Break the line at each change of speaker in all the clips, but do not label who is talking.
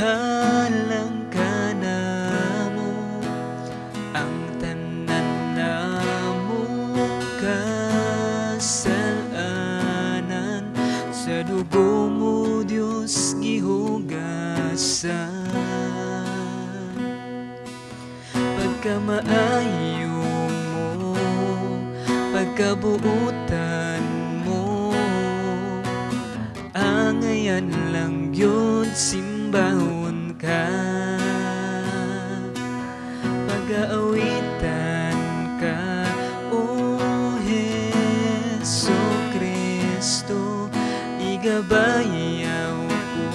Halang kanamo ang tanan namong kasalanan, sa dugo mo, Dios, gihugasan. Pagkamaayo mo, pagkabuutan mo, angayan lang yun simbahon ka, pag-aawitan ka, O Hesu Kristo. Igabayaw ko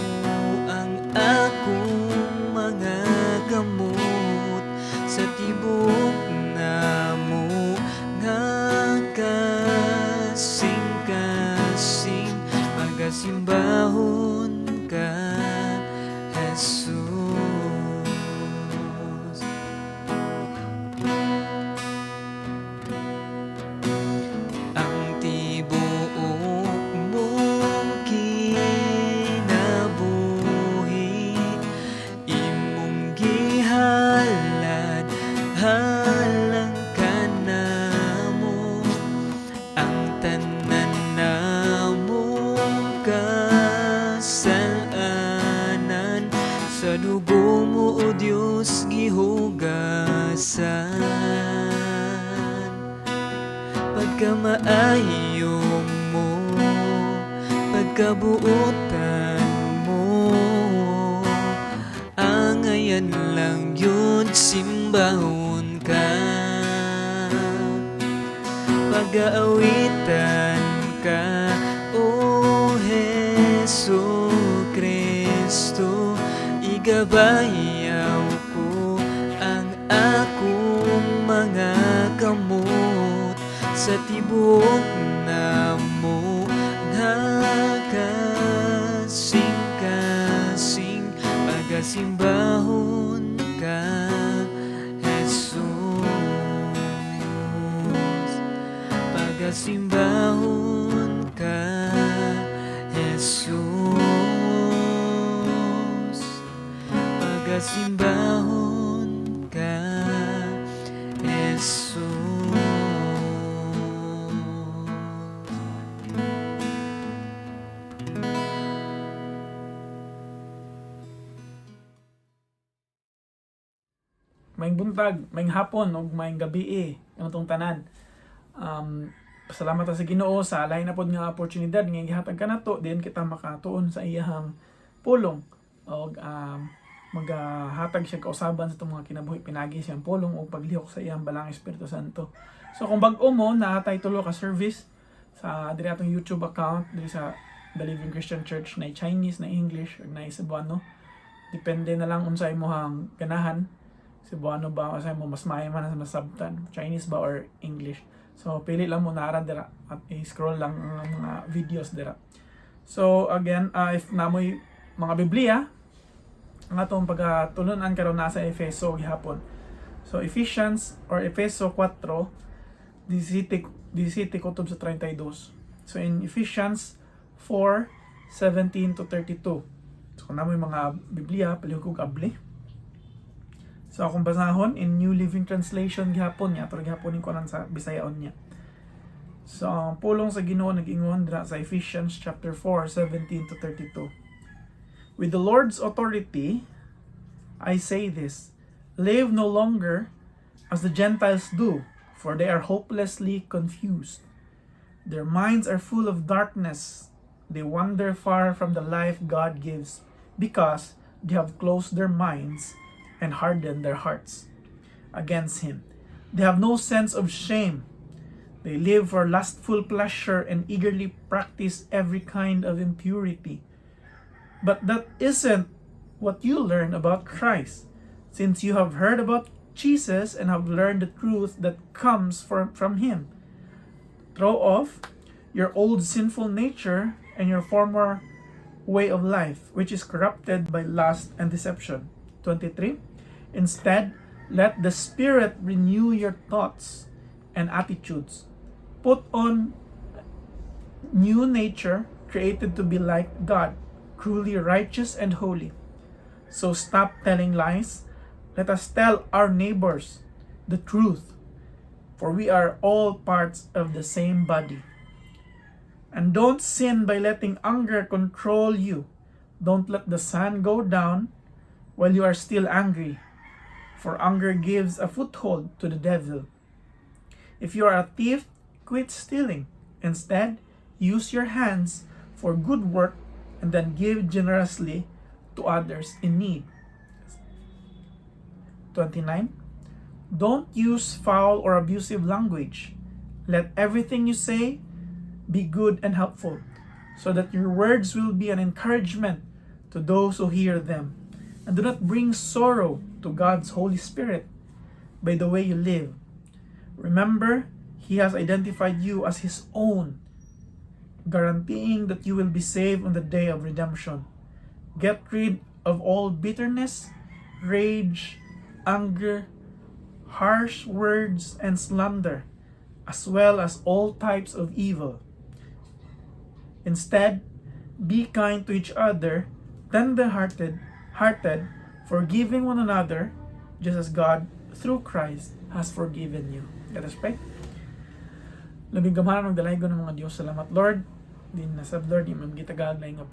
ang akong mga kamot sa tibok namo nga kasing-kasing, pagasimbahon ka, Jesus. Ang tibuok mong kinabuhi imong gihalad, halang kanamo ang tanan namong kasalanan, sa dugo mo, O Dios, gihugasan. Pagkamaayo mo, pagkabuutan mo, angayan lang yun simbahon ka, pag-aawitan ka, O Hesu Kristo. Igabayaw ko ang akong mga kamot sa tibok namo nga kasing-kasing, pagasimbahon ka, Jesus. Pagasimbahon ka, Jesus. Pagasimbahon ka, Jesus.
Maayong buntag, maayong hapon ug maayong gabi ang atong tanan. Pasalamat ta sa Ginoo sa lahi na pod nga oportunidad nga gihatag kanato diin kita makatuon sa iyahang pulong og magahatag siya kausaban sa atong mga kinabuhi pinagi siyang pulong ug paglihok sa iyang Balaang Espiritu Santo. So kung bag-o mo, naa tay tulo ka service sa diri atong YouTube account diri sa The Living Christian Church, na Chinese, na English, ug na Cebuano. Depende na lang unsa imong ganahan. Cebuano ba o sa mo mas maayo man sa masabtan, Chinese ba or English. So pili lang mo nara dira at i-scroll lang ang mga videos dira. So again, if namoy mga Biblia, ang atong pagatununan karon nasa Efeso gihapon. So Ephesians or Efeso 4, 17 17 kutob sa 32. So in Ephesians 4, 17 to 32. So kung namoy mga Biblia, palihog kog abli. So akong basahon in New Living Translation gihapon niya, pero gihapon ko lang sa Bisayaon niya. So ang pulong sa Ginoo nag-ingon dira sa Ephesians chapter 4, 17 to 32. With the Lord's authority, I say this: live no longer as the Gentiles do, for they are hopelessly confused. Their minds are full of darkness. They wander far from the life God gives because they have closed their minds and hardened their hearts against Him. They have no sense of shame. They live for lustful pleasure and eagerly practice every kind of impurity. But that isn't what you learn about Christ. Since you have heard about Jesus and have learned the truth that comes from Him, throw off your old sinful nature and your former way of life, which is corrupted by lust and deception. 23. Instead, let the Spirit renew your thoughts and attitudes. Put on new nature created to be like God, truly righteous and holy. So stop telling lies. Let us tell our neighbors the truth, for we are all parts of the same body. And don't sin by letting anger control you. Don't let the sun go down while you are still angry, for anger gives a foothold to the devil. If you are a thief, quit stealing. Instead, use your hands for good work and then give generously to others in need. 29. Don't use foul or abusive language. Let everything you say be good and helpful, so that your words will be an encouragement to those who hear them. And do not bring sorrow to God's Holy Spirit by the way you live. Remember, He has identified you as His own, guaranteeing that you will be saved on the day of redemption. Get rid of all bitterness, rage, anger, harsh words, and slander, as well as all types of evil. Instead, be kind to each other, tender-hearted, forgiving one another, just as God, through Christ, has forgiven you. Let us pray. Labing gamhanan ug dalaygon nga mga Diyos, salamat, Lord. Dinhi na sad, Lord, imong gitagaag nga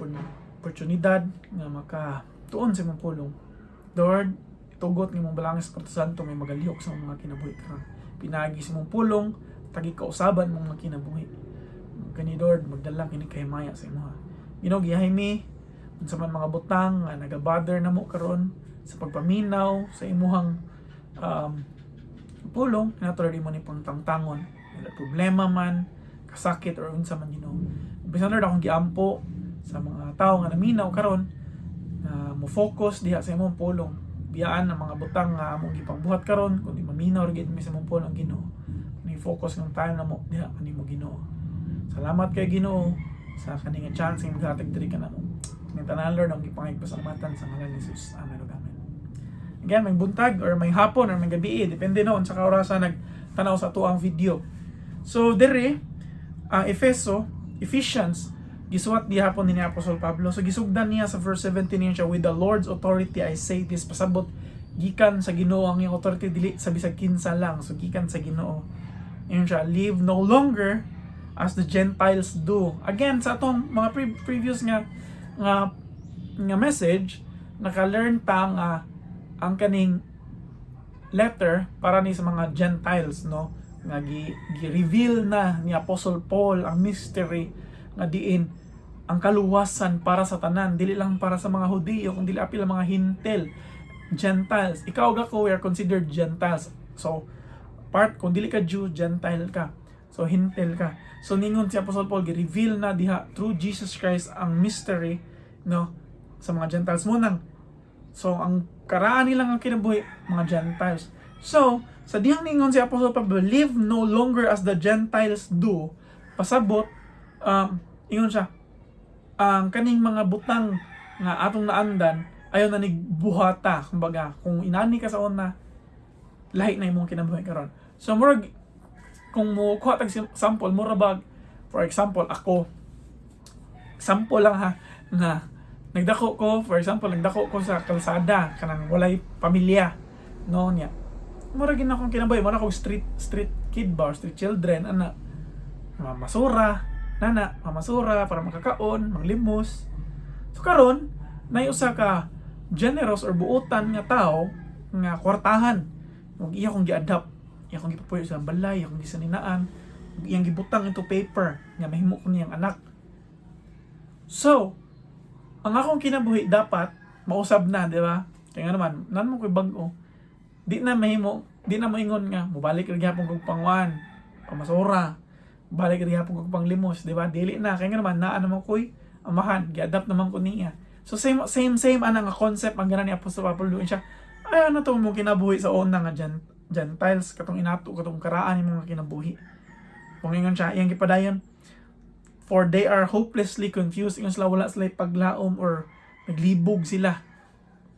oportunidad nga makatuon sa imong pulong. Lord, itugot ng imong Balaang Espiritu Santo may magalihok sa mga kinabuhi karon. Pinaagi sa imong pulong, tagi kausaban mong mga kinabuhi. Kani, Lord, magdala kini kahimaya sa imuha. Ginoo, giyahay mi unsa man mga butang nga nagabother namo karon sa pagpaminaw sa imuhang pulong, kinato, Lord, imo ni pangtangtangon. Wala problema man, kasakit or unsa man, Ginoo. Bisan, Lord, akong giampo sa mga tao nga naminaw karon nga mo focus diha sa imong pulong. Biyaan ang mga butang nga among gipangbuhat karon kundi maminaw ra gid mi sa imong pulong, Ginoo. Ni focus ng time namo diha kanimo, Ginoo. Salamat kay Ginoo sa kaning nga chance nga maghatag diri kanamo. Ning tanan, Lord, ang gipangaypasalamatan sa ngalan ni Jesus. Amen ug amen. Again, maayong buntag or maayong hapon or maayong gabi, depende noon sa kaorasa nagtanaw sa atuang video. So diri ang Efeso, Ephesians, gisuwat gihapon ni Apostol Pablo. So gisugdan niya sa verse 17 niya siya, "With the Lord's authority I say this." Pasabot gikan sa Ginoo ang iyang authority, dili sa bisag kinsa lang. So gikan sa Ginoo. Ingon siya, "Live no longer as the Gentiles do." Again, sa atong mga previous nga message, naka-learn ta nga ang kaning letter para ni sa mga Gentiles, no, nga gi-reveal na ni Apostle Paul ang mystery nga diin ang kaluwasan para sa tanan, dili lang para sa mga Hudiyo kundi apil ang mga Hintel, Gentiles. Ikaw ug ako, we are considered Gentiles. So part kung dili ka Jew, Gentile ka, so Hintel ka. So ningon si Apostle Paul, gi-reveal na diha through Jesus Christ ang mystery, no, sa mga Gentiles mo nang. So, ang karaan nilang ang kinabuhi, mga Gentiles. So, sa dihang ningon si Apostle Pablo, "Live no longer as the Gentiles do," pasabot, ingon siya, ang kaning mga butang nga atong naandan, ayaw na nigbuhata. Kumbaga, kung inani ka sa una, lahi na imong kinabuhi karon. So, murag, kung mo kuha tag sample, mura bag, for example, ako, sample lang ha, nga nagdako ko, for example, nagdako ko sa kalsada, kanang walay pamilya, no, niya. Mura gid akong kinabuhi, mura akong street kid ba, or street children, ana, mamasura, nana, mamasura para makakaon, manglimos. So karon, nay usa ka generous or buutan nga tao nga kwartahan. Ug iya kong gi-adopt, iya kong gipapuyo sa balay, iya kong gisaninaan, ug iyang gibutang into paper nga mahimo ko niyang anak. So, ang akong kinabuhi dapat mausab na, di ba? Kaya nga naman, nan mo ko'y bag-o. Di na mahimo, di na moingon nga mobalik ra gyapon kog pangwan, pamasura. Balik ra gyapon kog panglimos, di ba? Dili na kaya nga naman naa naman ko'y amahan, gi-adapt naman ko niya. So same same same ana nga concept ang gana ni Apostol Pablo siya. Ay ano to mo kinabuhi sa una nga Gentiles katong inato katong karaan imong nga kinabuhi. Kung ingon siya, iyang gipadayon, "For they are hopelessly confused." Ingon sila, wala sila paglaom or naglibog sila.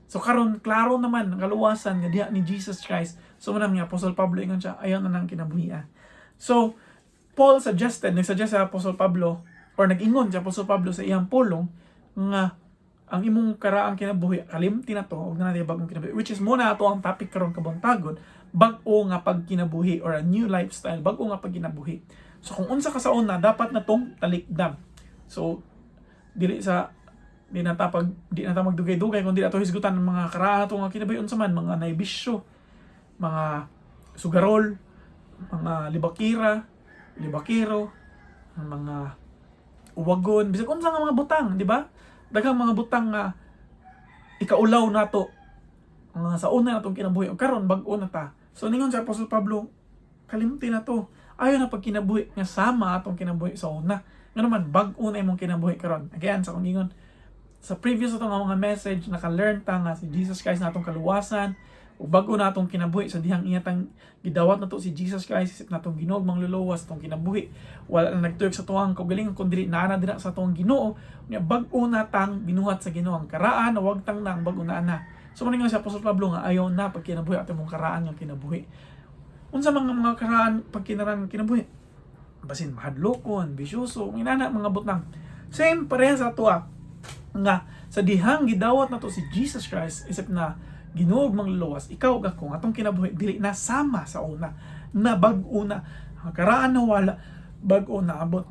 So karon klaro naman ang kaluwasan nga diha ni Jesus Christ. So mo ni Apostle Pablo, ingon siya, ayaw na nang kinabuhi. So Paul suggested, nagsuggest sa Apostle Pablo or nag-ingon si Apostle Pablo sa iyang pulong nga Ang imong karaang kinabuhi, kalimti na to og naa na bagong kinabuhi, which is mo na ato ang topic karon kabuntagon, bag-o nga pagkinabuhi or a new lifestyle, bag-o nga pagkinabuhi. So kung unsa ka sa una, dapat na tong talikdan. So dili sa di na ta magdugay-dugay kung di na to hisgutan ang mga karaan ato nga kinabuhi, unsa man mga naibisyo, mga sugarol, mga libakira, libakero, ang mga uwagon, bisag unsa nga mga butang, di ba? Daghang mga butang nga ikaulaw nato nga sa una natong kinabuhi ug karon bag-o na ta. So ningon si Apostol Pablo, kalimti na to. Ayo na pagkinabuhi nga sama atong kinabuhi sa una. Nga naman bag-o na imong kinabuhi karon. Again, sa akong ingon sa previous atong mga message, naka-learn ta nga si Jesus Christ na atong kaluwasan ug bag-o na atong kinabuhi sa dihang iya tang gidawat nato si Jesus Christ isip natong Ginoo mangluluwas atong kinabuhi. Wala na nagtuyok sa tuang kaugalingon kun dili naa na dira sa atong Ginoo. Nya bag-o na tang binuhat sa Ginoo ang karaan, wag tang na ang bag-o na na. So man nga si Apostol Pablo nga ayaw na pagkinabuhi atong mong karaan nga kinabuhi. Unsa mga karaan pagkinaraan kinabuhi? Basin mahadlokon, bisyoso, inana mga butang. Same pareha sa ato nga sa dihang gidawat nato si Jesus Christ isip na Ginoo ug mangluluwas, ikaw ug ako, atong kinabuhi dili na sama sa una, na bag-o na. Ang karaan na wala, bag-o na abot.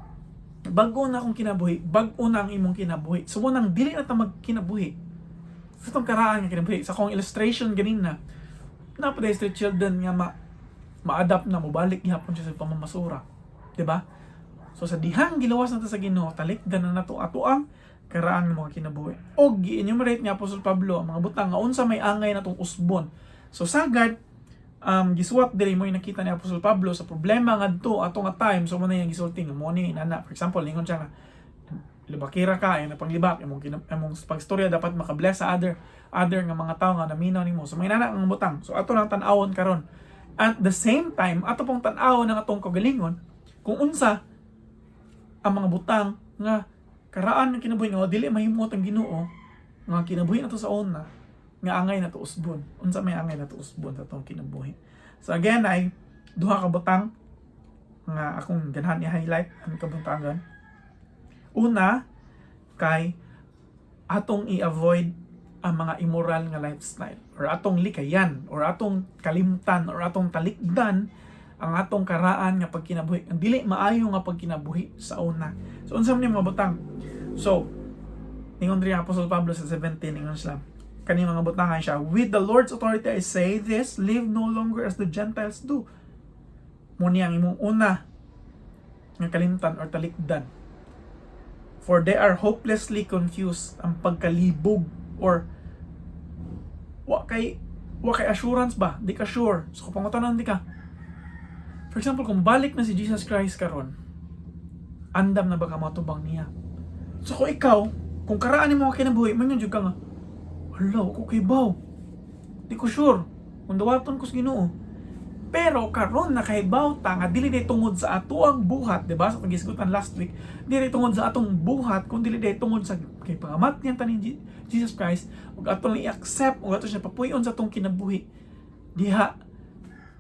Bag-o na akong kinabuhi, bag-o na ang imong kinabuhi. So mo nang dili na ta magkinabuhi sa atong karaan nga kinabuhi. Sa akong illustration ganina, naa pa street children nga ma-adapt na mobalik gihapon siya sa pamamasura, di ba? So sa dihang gilawas nato sa Ginoo, talikdan na nato ato ang karaan ng mga kinabuhi. Og gi-enumerate ni Apostol Pablo ang mga butang nga unsa may angay natong usbon. So sagad gisuwat diri mo nakita ni Apostol Pablo sa problema ngadto ato nga time. So mo na yang gisulti nga mo ni inana. For example, lingon siya nga libakira ka ay napanglibak imong imong pagstorya dapat makabless sa other other nga mga tawo nga naminaw nimo. So may inana ang butang. So ato lang tan-awon karon. At the same time, ato pong tan-awon ang atong kagalingon kung unsa ang mga butang nga karaan ng kinabuhi nga dili mahimot ang Ginoo nga kinabuhi nato sa una nga angay nato usbon. Unsa may angay nato usbon sa atong kinabuhi? So again, ay duha ka butang nga akong ganahan i-highlight ang kabuntagon. Una kay atong i-avoid ang mga immoral nga lifestyle or atong likayan or atong kalimtan or atong talikdan ang atong karaan nga pagkinabuhi, ang dili maayo nga pagkinabuhi sa una. So unsa man yung mga butang? So ningon diri ang Apostol Pablo sa 17, ningon sila kani mga butangan siya, "With the Lord's authority I say this, live no longer as the Gentiles do." Mo ni ang imong una nga kalimtan or talikdan. "For they are hopelessly confused," ang pagkalibog or wa kay assurance ba, di ka sure. So kung pangutanan di ka, for example, kung balik na si Jesus Christ karon, andam na ba ka matubang niya? So kung ikaw, kung karaan nimo nga kinabuhi, man jud ka nga, "Hala, ako kay baw. Di ko sure kung dawaton ko sa Ginoo." Pero karon nakahibaw ta nga dili day tungod sa atoang buhat, di ba? Sa paghisgutan last week, dili tungod sa atong buhat, kun dili day tungod sa kay pangamat niya taning Jesus Christ, ug ato lang i-accept ug ato siya papuy-on sa atong kinabuhi. Diha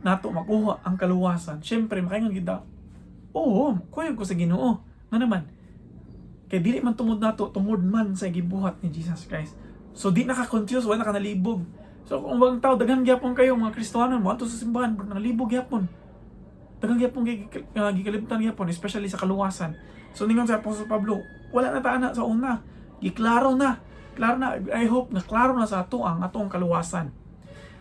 nato makuha ang kaluwasan. Syempre, makaingon kita, "Oo, kuyog ko sa Ginoo." Nga naman, kay dili man tungod nato, tungod man sa gibuhat ni Jesus Christ. So di naka-confuse, wala ka nalibog. So kung bang tao, daghan gyapon kayo mga Kristohanon mo ato sa simbahan, pero nalibog gyapon. Daghan gyapon gikalimtan gyapon, especially sa kaluwasan. So ningon sa Apostol Pablo, wala na ta ana sa una. Giklaro na. Klaro na. I hope na klaro na sa ato ang atong kaluwasan.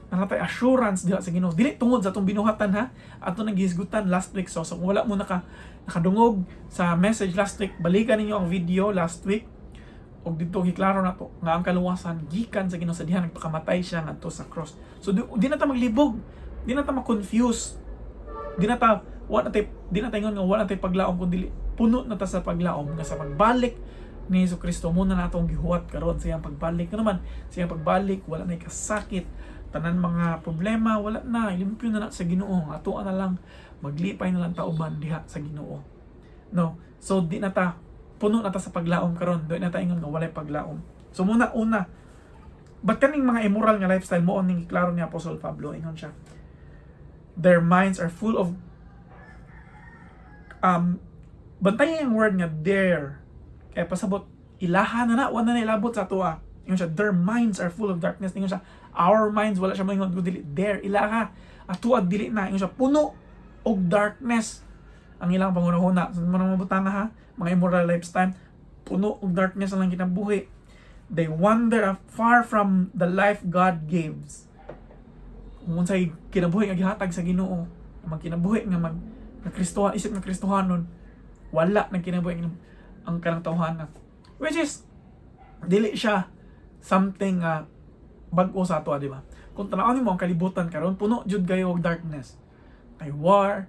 Naa natay assurance diha sa Ginoo. Dili tungod sa atong binuhatan ha. Ato nang gihisgutan last week. So kung wala mo nakadungog sa message last week, balikan ninyo ang video last week. Og dito giklaro na to nga ang kaluwasan gikan sa Ginoo sa diha nagpakamatay siya ngadto sa cross. So di na ta maglibog, di na ta ma-confuse. Di na ta ingon nga wala na tay paglaom kun dili puno na ta sa paglaom nga sa pagbalik ni Hesus Kristo mo na natong gihuwat karon sa iyang pagbalik. Nga naman sa iyang pagbalik, wala na kasakit, tanan mga problema wala na, ilimpyo na na sa Ginoo. Ato na lang maglipay na lang tauban diha sa Ginoo, no? So di na ta, puno na ta sa paglaom karon, di na ta ingon nga walay paglaom. So muna una, but kaning mga immoral nga lifestyle mo ning klaro ni Apostol Pablo. Ingon siya, "Their minds are full of," bantayan ang word nga "their" kaya pasabot ilaha na na, wala na ilabot sa atoa. Ingon siya, their minds are full of darkness. Ingon siya, our minds, wala siya moingon dili their, ilaha. Ato at dili na. Ingon siya, puno og darkness ang ilang panghuna-huna. So, mga mabutang ha, mga immoral lifestyle, puno og darkness ang ilang kinabuhi. They wander far from the life God gives. Kung unsay kinabuhi nga gihatag sa Ginoo, ang kinabuhi nga mag nga Kristohan, isip nga Kristohanon, wala nang kinabuhi ang kanang tawhana. Which is dili siya something nga bag-o sa ato, di ba? Kung tan-awon nimo ang kalibutan karon, puno jud kayo og darkness. Kay war,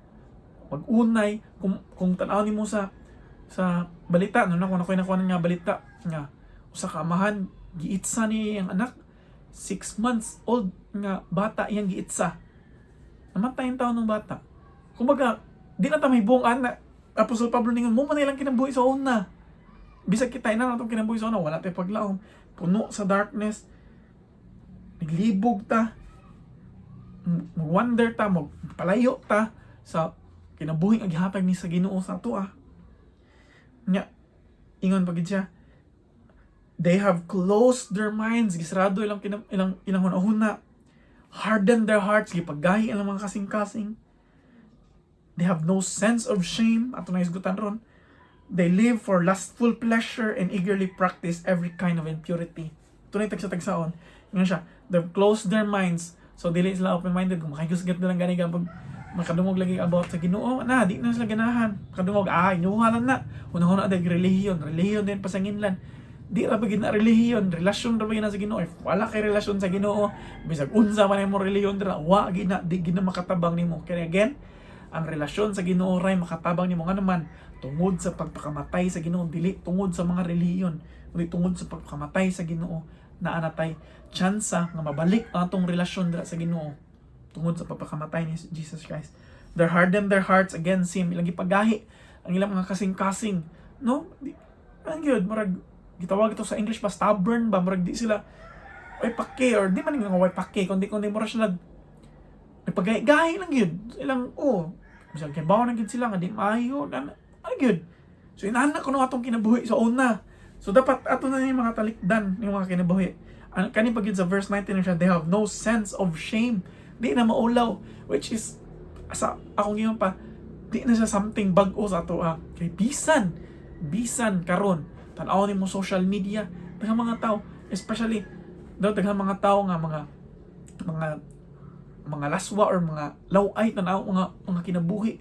mag-unay, kung tan-awon nimo sa balita, no, na kung ako'y nakuha nga balita nga usa ka amahan giitsa ni ang anak, 6 months old nga bata iyang giitsa. Namatay ang taon ng bata. Kumbaga, di na ta may buong anak. Apostol Pablo ningon mo man ilang kinabuhi sa una. Bisag kita ina natong kinabuhi sa una, wala tay paglaom, puno sa darkness, naglibog ta, wonder ta, magpalayo ta sa kinabuhi nga gihatag ni sa Ginoo sa ato ah. Nya, ingon pa gid siya, they have closed their minds, gisarado ilang hunahuna, hardened their hearts, gipagahi ang mga kasing-kasing. They have no sense of shame, ato na isgutan ron. They live for lustful pleasure and eagerly practice every kind of impurity. Ito na yung tagsa-tagsaon. Ingon siya, they've closed their minds, so dili sila open-minded. Kung makahigusgat na lang gani ka, pag makadungog lagi about sa Ginoo, na, di na sila ganahan. Makadungog, ah, inyuha lang na. Una-una, dahil relihiyon, relihiyon din pasanginlan. Di ra ba gid na relihiyon, relasyon ra ba gid na sa Ginoo. If wala kay relasyon sa Ginoo, bisag unsa man imong relihiyon dira, wa gid na, di gid na makatabang nimo. Kaya again, ang relasyon sa Ginoo ray makatabang nimo, nga naman tungod sa pagpakamatay sa Ginoo, dili tungod sa mga relihiyon, kundi tungod sa pagpakamatay sa Ginoo naa natay tsansa nga mabalik ang atong relasyon dira sa Ginoo tungod sa pagpakamatay ni Jesus Christ. They harden their hearts against Him. Ilang gipagahi ang ilang mga kasing-kasing. No? Di, ang gyud, murag gitawag ito sa English ba, stubborn ba, murag di sila way pake or di man nga way pake kundi murag sila nagpagahi-gahi lang gyud ilang, oh, bisag kay bawo na gyud sila nga di maayo na ano gyud. So inana kuno atong kinabuhi sa una. So dapat ato na yung mga talikdan yung mga kinabuhi. Ang kani pa gyud sa verse 19 na siya, they have no sense of shame, di na maulaw, which is sa akong ingon pa, di na siya something bag-o sa ato ah. Kay bisan bisan karon, tan-aw nimo social media, daghang mga tao, especially daw daghang mga tao nga mga laswa or mga laway, tan-aw mga kinabuhi,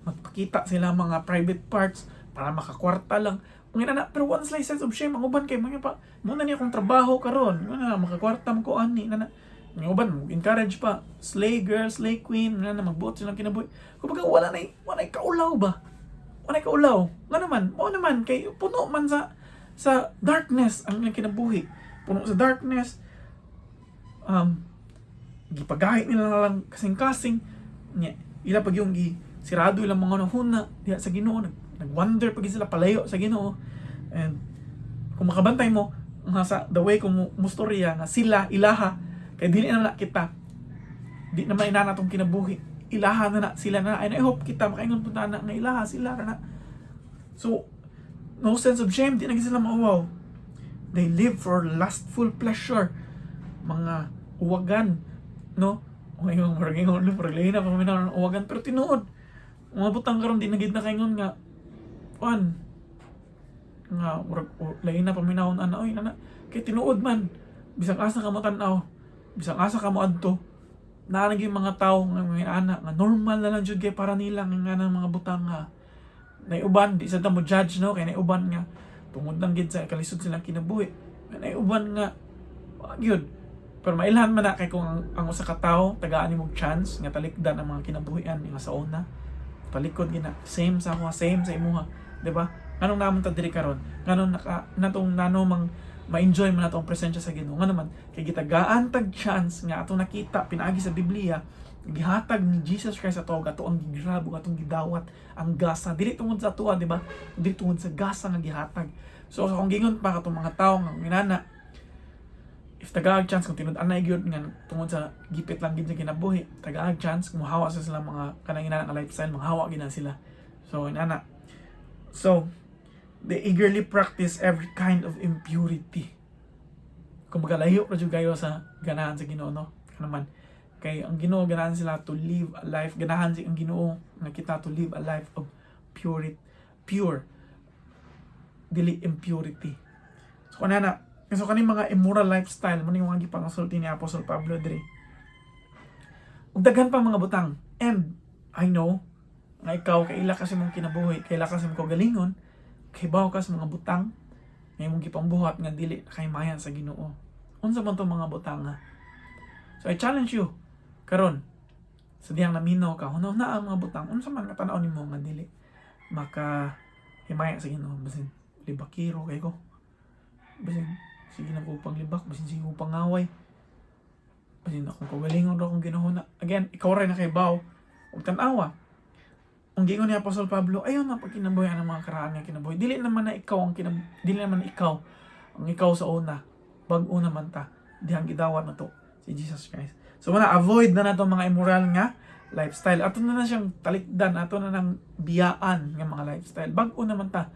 magpakita sila mga private parts para makakwarta lang. Ang ina na, pero once like sense of shame ang uban kay mga pa mo na niya akong trabaho karon na makakwarta man ko ani na na. Ang uban mo encourage pa, slay girl, slay queen na na, magbuot silang kinabuhi. Kumbaga wala na kaulaw ba, wala kaulaw. Nga naman mo naman kay puno man sa darkness ang ilang kinabuhi, puno sa darkness, gipagahi nila na lang kasing-kasing nya, ila pag yung gi sirado ilang mga hunahuna diha sa Ginoo, nag-wonder pag sila palayo sa Ginoo. And kung makabantay mo nga sa the way kung mustorya nga sila ilaha, kay dili na na kita, di na inana tong kinabuhi, ilaha na na sila na. And I hope kita makaingon pud na nga ilaha sila na. So no sense of shame, di na gid sila mauwaw. They live for lustful pleasure, mga uwagan, no? Ngayon, murag ingon, murag lahi na paminaw ng uwagan, pero tinuod mga butang karon di na gid na kaingon nga kuan nga murag lahi na paminawon ana, oy, nana, kay tinuod man, bisag asa ka mo tan-aw, bisag asa ka mo adto, naa na gyud mga tao nga mga ana nga normal na lang jud kay para nila nga nga mga butang nga naiuban, di sa ta mo judge, no, kay naiuban nga tungod lang gid sa kalisod silang kinabuhi, naiuban nga wa gyud. Pero mailhan man na kay kung ang usa ka tawo tagaan nimo chance nga talikdan ang mga kinabuhian nga sa una, talikod gina. Same sa ako, same sa imuha, di ba? Nganong namon ta diri karon? Nganong naka natong nano mang ma-enjoy man nato ang presensya sa Ginoo? Ngano man kay gitagaan tag chance nga atong nakita pinaagi sa Biblia, gihatag ni Jesus Christ ato, ato ang gigrab ug atong gidawat ang gasa, dili tungod sa atoa, di ba, dili tungod sa gasa nga gihatag. So sa akong gingon pa, katong mga tawo nga inana, if tagaag chance, kung tinud anay gyud nga tungod sa gipit lang gid sa kinabuhi, tagaag chance kung mahawa sa sila mga kanang inana nga lifestyle, manghawa gid na sila. So inana, so they eagerly practice every kind of impurity. Kumbaga layo ra jud kayo sa ganahan sa Ginoo, no? Naman kay ang Ginoo ganahan sila to live a life, ganahan si ang Ginoo nga kita to live a life of purity, pure, dili impurity. So kanana, so kaning mga immoral lifestyle mo ni mga gipangasulti ni Apostle Pablo diri ug daghan pa mga butang. And I know nga ikaw kaila kasi mong kinabuhi, kaila kasi mong kaugalingon, kahibaw ka sa mga butang nga imong gipambuhat nga dili nakahimaya sa Ginoo. Unsa man tong mga butang nga? So I challenge you karon, sa dihang naminaw ka, huna-huna ang mga butang unsa man nga tan-aw nimo nga dili maka himaya sa Ginoo. Basin libakiro kay ko, basin sige na ko panglibak, basin sige ko pangaway, basin akong kaugalingon ra akong ginahuna. Again, ikaw ra nakahibaw ug tan-awa ang giingon ni Apostol Pablo, ayaw na pagkinabuhi ang mga karaan nga kinabuhi. Dili naman ikaw ang ikaw sa una. Bag-o naman ta. Dihang gidawat na to si Jesus Christ. So muna, avoid na nato mga immoral nga lifestyle. Ato na na siyang talikdan, ato na nang biyaan nga mga lifestyle. Bag-o naman ta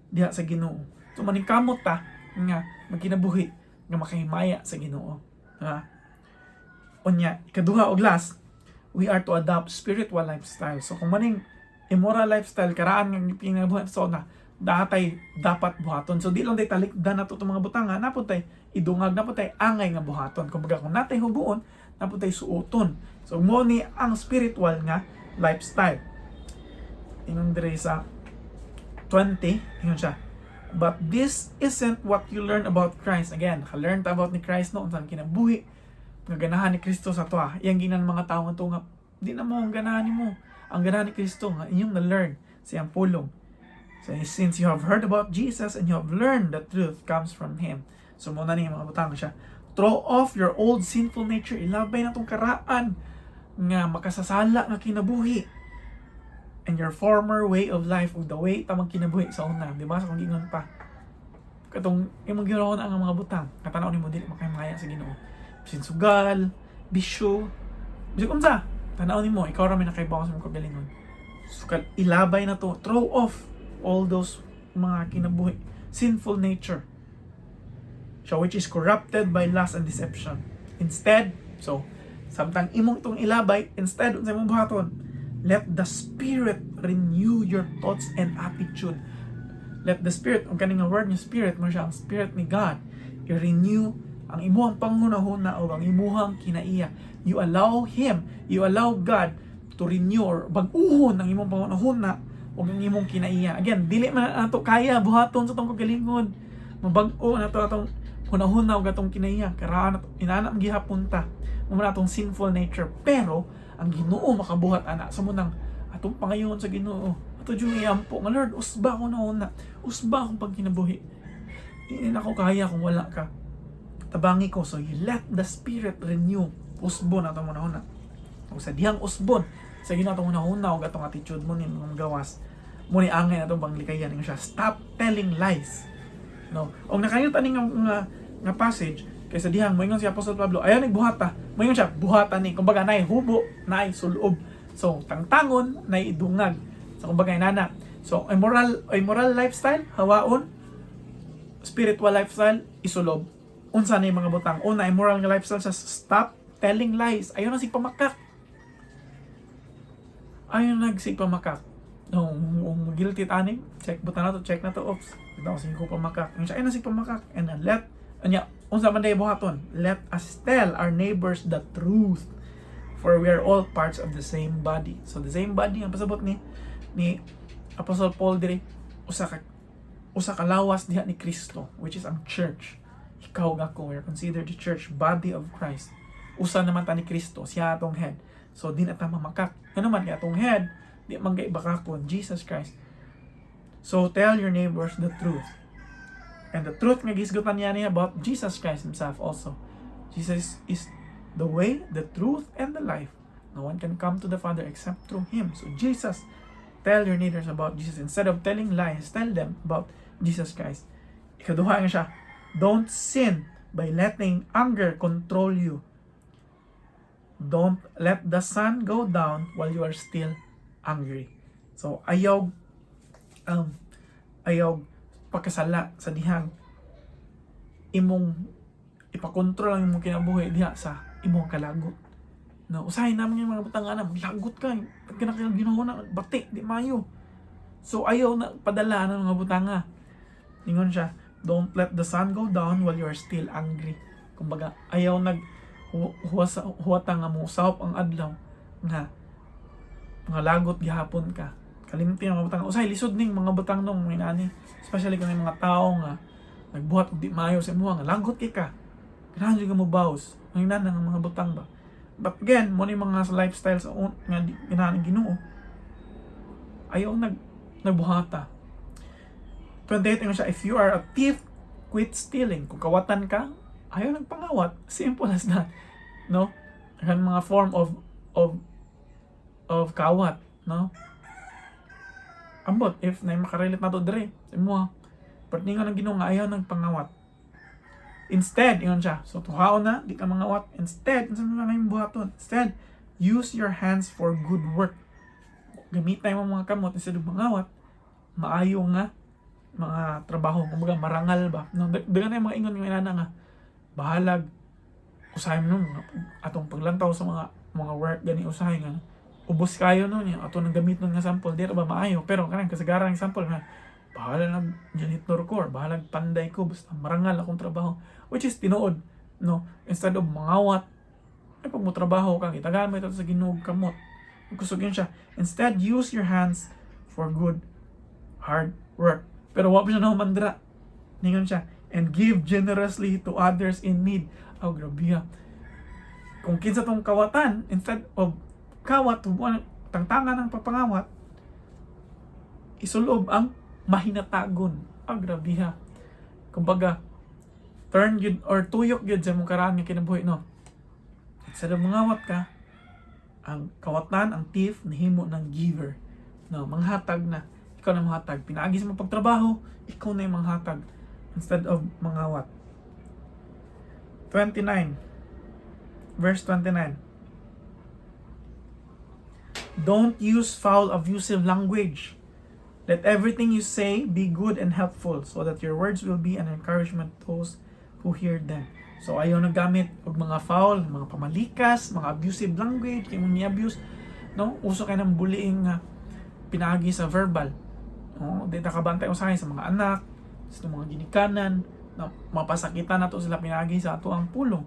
diha sa Ginoo. So maningkamot ta nga magkinabuhi nga makahimaya sa Ginoo. Diba? Unya, ikaduha og last, we are to adopt spiritual lifestyle. So kung maning immoral lifestyle, karaan nga pinabuhat sa una, datay dapat buhaton. So di lang day talikdan nato itong mga butanga, napod tay idungag, napod tay angay nga buhaton. Kumbaga kung natay hubuon, napod tay suoton. So mo ni ang spiritual nga lifestyle. Ingon dire sa 20, ingon siya, "But this isn't what you learn about Christ." Again, naka-learn ta about ni Christ, no, unsa ang kinabuhi nga ganahan ni Kristo sa atoa. Iyang ginan mga tao nga to nga di na mo ang ganahan nimo. Ang ganahan ni Kristo nga inyong na-learn sa iyang pulong. So since you have heard about Jesus and you have learned the truth comes from Him. So mo na ni mga butang siya. Throw off your old sinful nature. Ilabay na tong karaan nga makasasala nga kinabuhi and your former way of life, ug the way tamang kinabuhi sa una, di ba? Sa kung gingon pa katong imong ginawa ang mga butang katanaw nimo dili makahimaya sa Ginoo, bisin sugal, bisyo, bisig unsa, tanaw nimo, ikaw ra may nakaibaw sa imong kagalingon. Sukal ilabay na to. Throw off all those mga kinabuhi, sinful nature siya, which is corrupted by lust and deception. Instead, so samtang imong tong ilabay, instead, unsay imong buhaton? Let the Spirit renew your thoughts and attitude. Let the Spirit, ang kaning nga word nga Spirit mo siya ang Spirit ni God, i-renew ang imuhang panghunahuna o ang imuhang kinaiya. You allow Him, you allow God to renew or bag-uhon ang imong panghunahuna o ang imong kinaiya. Again, dili man nato kaya buhaton sa atong kagalingon. Mabag-o nato atong hunahuna o atong kinaiya. Karaan nato, inana man gihapon ta. Mo na atong sinful nature. Pero ang Ginoo makabuhat ana. So mo nang atong pangayon sa Ginoo. Ato jud iampo nga, "Lord, usba ko na una. Usba akong pagkinabuhi. Hindi na ako kaya kung wala ka. Tabangi ko." So you let the Spirit renew. Usbon atong hunahuna. O sa dihang usbon sa Ginoo atong hunahuna o atong attitude, mo ni mga gawas. Mo ni angay atong panglikayan nga siya. Stop telling lies. No. Og nakayot ani nga passage kay sa dihang moingon si Apostol Pablo, "Ayaw nagbuhata." Moingon siya, "Buhata ni." Kumbaga nay hubo, nay sulob. So tangtangon, nay idungag. So kumbaga inana. So immoral lifestyle, hawaon. Spiritual lifestyle, isulob. Unsa na yung mga butang? Una, immoral nga lifestyle sa stop telling lies. Ayaw na sig pamakak. Ayaw na sig pamakak. No, kung guilty tani, check buta na to, check na to, oops. Ito ako sige pamakak. Yung siya, ayaw na sig pamakak. And then let, anya, unsa man day buhaton? Let us tell our neighbors the truth. For we are all parts of the same body. So the same body ang pasabot ni Apostle Paul diri, usa ka lawas diha ni Kristo, which is ang church. Ikaw ug ako, we are considered the church, body of Christ. Usa naman ta ni Kristo, siya atong head. So di na ta mamakak. Ano man kay atong head, di man kay bakakon, Jesus Christ. So tell your neighbors the truth. And the truth nga gisgutan niya niya about Jesus Christ himself also. Jesus is the way, the truth, and the life. No one can come to the Father except through Him. So Jesus, tell your neighbors about Jesus. Instead of telling lies, tell them about Jesus Christ. Ikaduha nga siya, don't sin by letting anger control you. Don't let the sun go down while you are still angry. So ayaw pagkasala sa dihang imong Ipakontrol ang imong kinabuhi diha sa imong kalagot. No, usahay naman yung mga butang ana, maglagot ka. Pag Ginoo na bati, di mayo. So ayaw na padala ng mga butanga. Ingon siya, "Don't let the sun go down while you are still angry." Kumbaga, ayaw nag huwas, huwata nga mo usawop ang adlaw nga mga lagot gihapon ka. Kalimti ang mga butang. Usahay lisod ning mga butang nung mga inani. Especially kung may mga tao nga nagbuhat og di maayo sa imuha nga lagot kay ka. Ganahan jud ka mo baws. Ang inana nga mga butang ba. But again, mo ni mga lifestyle sa nga ganahan ng Ginoo. Ayaw nagbuhata. 28, ingon siya, "If you are a thief, quit stealing." Kung kawatan ka, ayaw nagpangawat. Simple as that. No? Ang mga form of kawat, no? Ambot if na makarelate na to dire sa imo. But ningon ang Ginoo nga ayaw nagpangawat. Instead, ingon siya, so tuhaon na, di ka mangawat. Instead, unsa man nga buhaton? Instead, use your hands for good work. Gamitin mo mga kamot instead of mangawat, maayo nga mga trabaho, kumbaga marangal ba. No, daghan na yung mga ingon nga inana nga bahalag usahay mo no, atong paglantaw sa mga work gani, usahay nga ubos kayo no niya ato nang gamit nun nga sample, di ra ba maayo, pero kanang kasagaran ng sample nga bahala nag janitor ko or bahala panday ko, basta marangal akong trabaho, which is tinuod, no? Instead of mangawat ay pag mo trabaho kang itagaan mo ito sa Ginoo kamot, kusog yun siya. Instead, use your hands for good hard work. Pero wa pa siya mandra. Ningon siya, "And give generously to others in need." Oh, grabe ha. Kung kinsa tong kawatan, instead of kawat, tangtangan ng papangawat, isulob ang mahinatagon. Ah, grabe ha. Kumbaga, turn yun or tuyok yun sa imong karaan nga kinabuhi, no? Instead of mangawat ka, ang kawatan, ang thief, nahimo ng giver. No, manghatag na. Ikaw na manghatag. Pinaagi sa mga pagtrabaho, ikaw na yung manghatag instead of mangawat. 29. Verse 29. "Don't use foul, abusive language. Let everything you say be good and helpful so that your words will be an encouragement to those who hear them." So ayaw naggamit og mga foul, mga pamalikas, mga abusive language, kay mong ni-abuse, no? Uso kay ng bullying nga pinaagi sa verbal. No? Di ta kabantay usahay sa mga anak, sa mga ginikanan, na mapasakitan nato sila pinaagi sa ato ang pulong.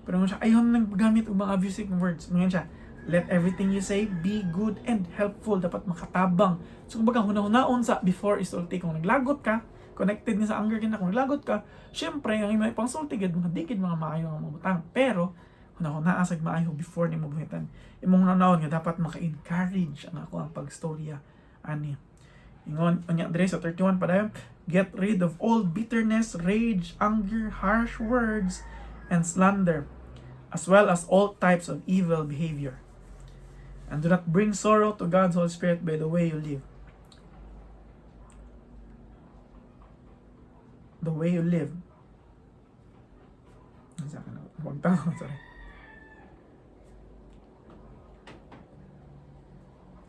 Pero ingon siya, ayaw nang gamit og mga abusive words. Ingon siya, "Let everything you say be good and helpful." Dapat makatabang. So, kumbaga, hunahunahon sa before isulti. Kung naglagot ka, connected ni sa anger kina, kung naglagot ka, syempre, ang imong pangsulti, gid, mga dikid, mga maayo ang mga butang. Pero, hunahunaa sa maayo before nimo buhitan. Imong hunahon nga dapat maka-encourage ang ako ang pagstorya ani. Ingon unya dire sa 31 padayon, "Get rid of all bitterness, rage, anger, harsh words, and slander, as well as all types of evil behavior. And do not bring sorrow to God's Holy Spirit by the way you live." The way you live. Sa akin, wag tao, sorry.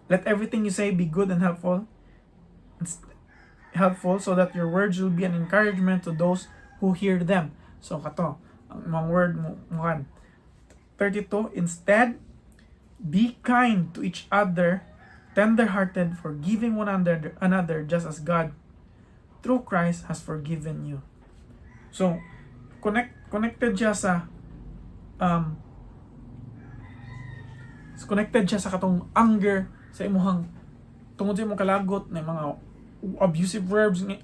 "Let everything you say be good and helpful. It's helpful so that your words will be an encouragement to those who hear them." So kato, ang mga word mo mukan. 32, "Instead, be kind to each other, tender-hearted, forgiving one another just as God through Christ has forgiven you." So, connected siya sa katong anger sa imuhang tungod sa imong kalagot na mga abusive words nga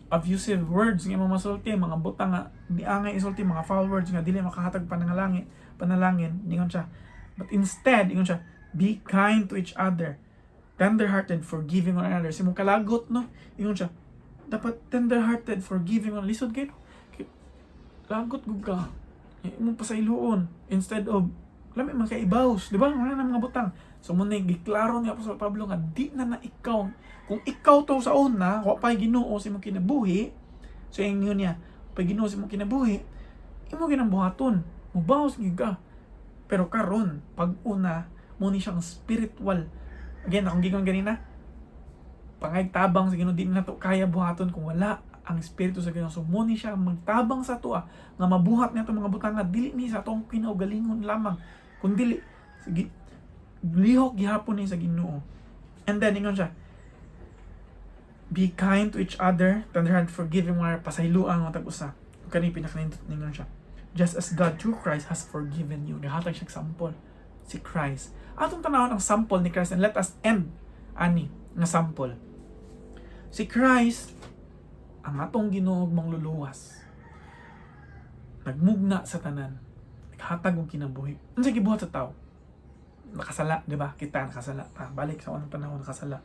imong masulti, mga butang nga di angay isulti, mga foul words nga dili makahatag panalangin. Ingon siya, but instead, ingon siya, "Be kind to each other, tender-hearted, forgiving one another." Sa imong kalagot, no, ingon siya, dapat tender-hearted, forgiving one, lisod kay, no? Kay lagot gud ka, imong pasayloon instead of lami man kay ibaws, di ba? Wala na mga butang. So mo na giklaro ni Apostol Pablo nga di na na ikaw, kung ikaw to sa una, wa pa Ginoo sa imong kinabuhi. So ingon niya, pa Ginoo sa imong kinabuhi, imo ginang buhaton, mubawas gyud ka. Pero karon pag una mo ni siyang spiritual. Again, akong gigon ganina, pangay tabang sa Ginoo, di na to kaya buhaton kung wala Ang Espiritu sa Ginoo. So mo ni siya magtabang sa atoa nga mabuhat niya itong mga butanga, dili ni sa atong kinaugalingon lamang kundili sige lihok gihapon ni sa Ginoo. And then ingon siya, "Be kind to each other, tenderhearted, forgiving one another," pasayloa ang matag usa. Kani pinakanindot, ningon siya, "Just as God through Christ has forgiven you." Gihatag siya example si Christ. Atong tanawon ang sample ni Christ and let us end ani nga sample. Si Christ, ang atong Ginoo ug Mangluluwas, nagmugna sa tanan, naghatag og kinabuhi. Unsa gibuhat sa tao? Nakasala, di ba? Kita nakasala ta. Balik sa unang panahon, nakasala.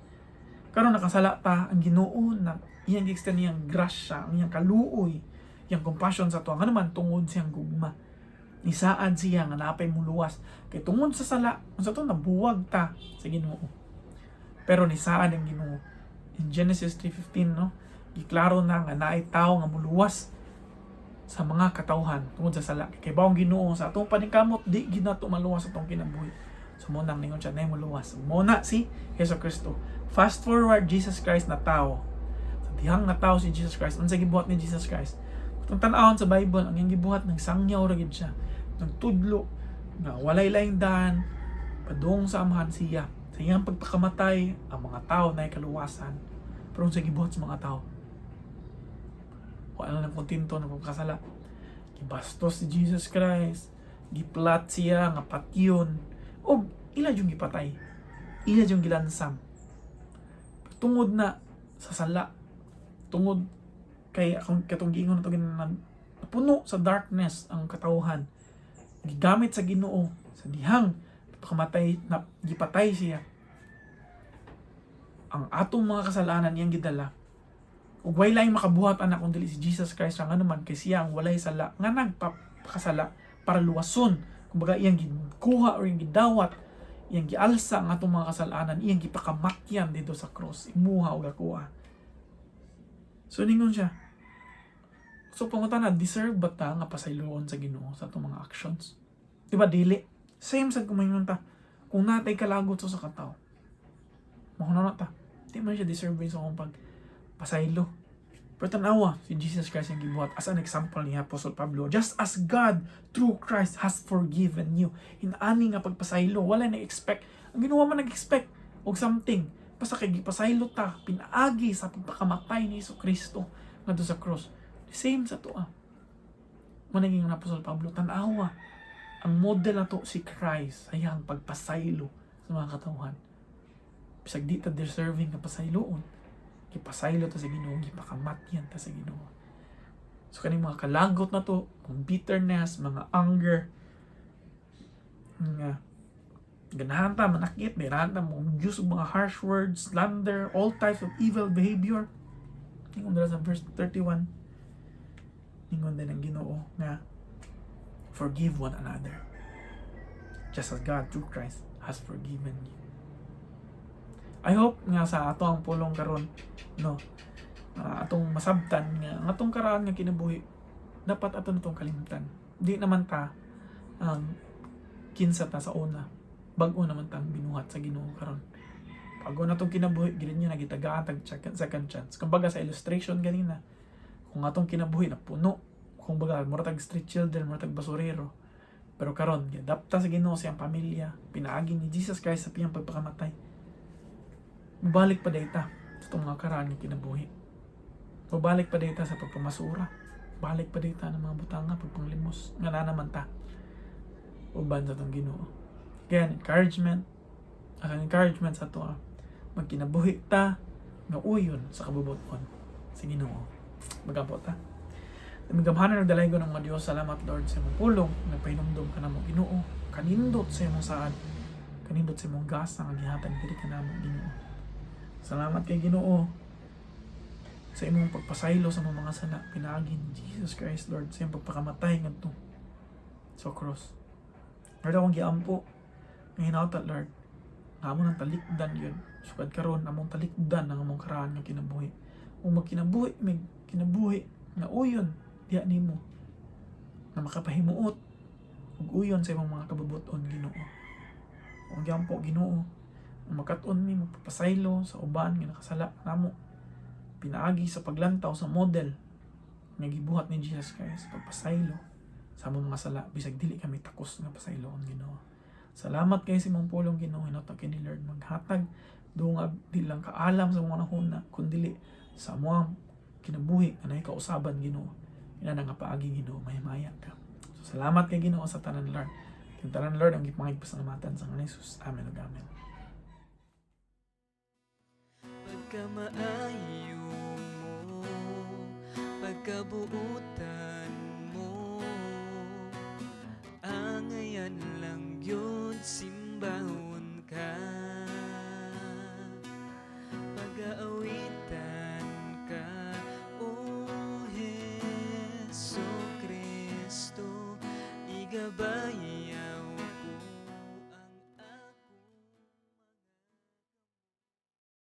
Karon nakasala ta, ang Ginoo na iyang gi-extend niyang grasya, ang iyang kaluoy, iyang compassion sa ato. Nga naman tungod siyang gugma. Nisaad siya nga napay muluwas. Kay tungod sa sala, unsa to, nabuwag ta sa Ginoo. Pero nisaad ang Ginoo. In Genesis 3:15, no, giklaro na nga naay tao nga muluwas sa mga katawhan tungod sa sala. Kay bawang Ginoo sa atong paningkamot, di gid nato maluwas sa atong kinabuhi. So mo nang ningon siya na muluwas. Mo na si Jesu Kristo. Fast forward, Jesus Christ na tao. Sa dihang na tao si Jesus Christ, unsa gibuhat ni Jesus Christ? Kung tan-awon sa Bible, ang iyang gibuhat, ng sangyaw ra gid siya. Nagtudlo nga walay laing daan padung sa Amahan siya. Sa iyang pagpakamatay, ang mga tao na kaluwasan. Pero unsa gibuhat sa mga tao? Wala nang kontento ng pagkasala. Gibastos si Jesus Christ. Giplat siya nga patyon. O ila yung gipatay. Ila yung gilansang. Tungod na sa sala. Tungod kay akong katong giingon nato ginan, napuno sa darkness ang katawhan. Gigamit sa Ginoo sa dihang pakamatay na gipatay siya. Ang atong mga kasalanan iyang gidala. Ug way laing makabuhat ana kung dili si Jesus Christ, nga naman kay siya ang walay sala nga nagpakasala para luwason. Kumbaga iyang gikuha or iyang gidawat, iyang gialsa ang atong mga kasalanan, iyang gipakamatyan dito sa cross, imuha ug akoa. So ningon siya. So pangutana, deserve ba ta nga pasayloon sa Ginoo sa atong mga actions? Di ba dili? Same sad kung maingon ta. Kung natay kalagot sa katao, mahuna ta. Di man siya deserving sa akong pag pasaylo. Pero tanawa, si Jesus Christ ang gibuhat as an example ni Apostle Pablo. "Just as God through Christ has forgiven you." Inani nga pagpasaylo, wala na expect. Ang Ginoo man nag-expect og something. Basta kay gipasaylo ta, pinaagi sa pagpakamatay ni Hesus Kristo ngadto sa cross. The same sa atoa. Mo naging Apostle Pablo, tanawa. Ang model nato si Christ sa iyang pagpasaylo sa mga katawhan. Bisag di ta deserving nga pasayloon, gipasaylo ta sa Ginoo, gipakamatyan ta sa Ginoo. So kaning mga kalagot na to, mga bitterness, mga anger, nga ganahan ta manakit, ganahan ta mo use og mga harsh words, slander, all types of evil behavior. Ingon dira sa verse 31, ningon din ang Ginoo nga forgive one another just as God through Christ has forgiven you. I hope nga sa ato ang pulong karon, no, atong masabtan nga ang atong karaan nga kinabuhi dapat ato natong kalimtan. Di naman ta ang kinsa ta sa una. Bag-o naman tang binuhat sa Ginoo karon. Bago na tong kinabuhi, gilid niya nagitagaan tag second chance. Kumbaga sa illustration ganina, kung atong kinabuhi na puno, kumbaga mura tag street children, mura tag basurero. Pero karon giadapta sa Ginoo siyang pamilya, pinaagi ni Jesus Christ sa iyang pagpakamatay. Mubalik pa data sa itong mga karaan nga kinabuhi. Mubalik pa data sa pagpamasura. Balik pa data ng mga butanga, pagpanglimos. Nga na naman ta uban sa itong Ginoo. Again, encouragement. Ang encouragement sa ato, magkinabuhi ta nga uyon sa kabubuton sa Ginoo. Magampo ta. Gamhanan ug dalaygon ng mga Diyos, salamat, Lord, sa imong pulong, nagpahinumdom ka namo, Ginoo, kanindot sa imong saad, kanindot sa imong gasa nga gihatag diri kanamo, Ginoo. Salamat kay Ginoo sa imong pagpasaylo sa imong mga sala pinaagi ni Jesus Christ, Lord, sa imong pagpakamatay ngadto sa cross. Lord, akong giampo nga hinawta, Lord, nga amo nang talikdan yun. Sukad karon among talikdan ang among karaan nga kinabuhi. Kung magkinabuhi, may kinabuhi nga uyon diha nimo na makapahimuot ug uyon sa imong mga kabubuton, Ginoo. Kung giampo, Ginoo, nga makat-on mi magpapasaylo sa uban nga nakasala namo pinaagi sa paglantaw sa model Nga gibuhat ni Jesus Christ pagpasaylo sa among mga sala bisag dili kami takos nga pasayloon, Ginoo. Salamat kay sa imong pulong, Ginoo. Hinot kini, Lord, maghatag dungag di lang kaalam sa mga hunahuna kundili sa among kinabuhi nga naay kausaban, Ginoo. Ina nga paagi, Ginoo, mahimaya ka. So salamat kay, Ginoo, sa tanan, Lord. Kay tanan, Lord, ang gipangigpasalamatan sa ngalan ni Jesus. Amen ug amen.
Pagkamaayo mo, pagkabuutan.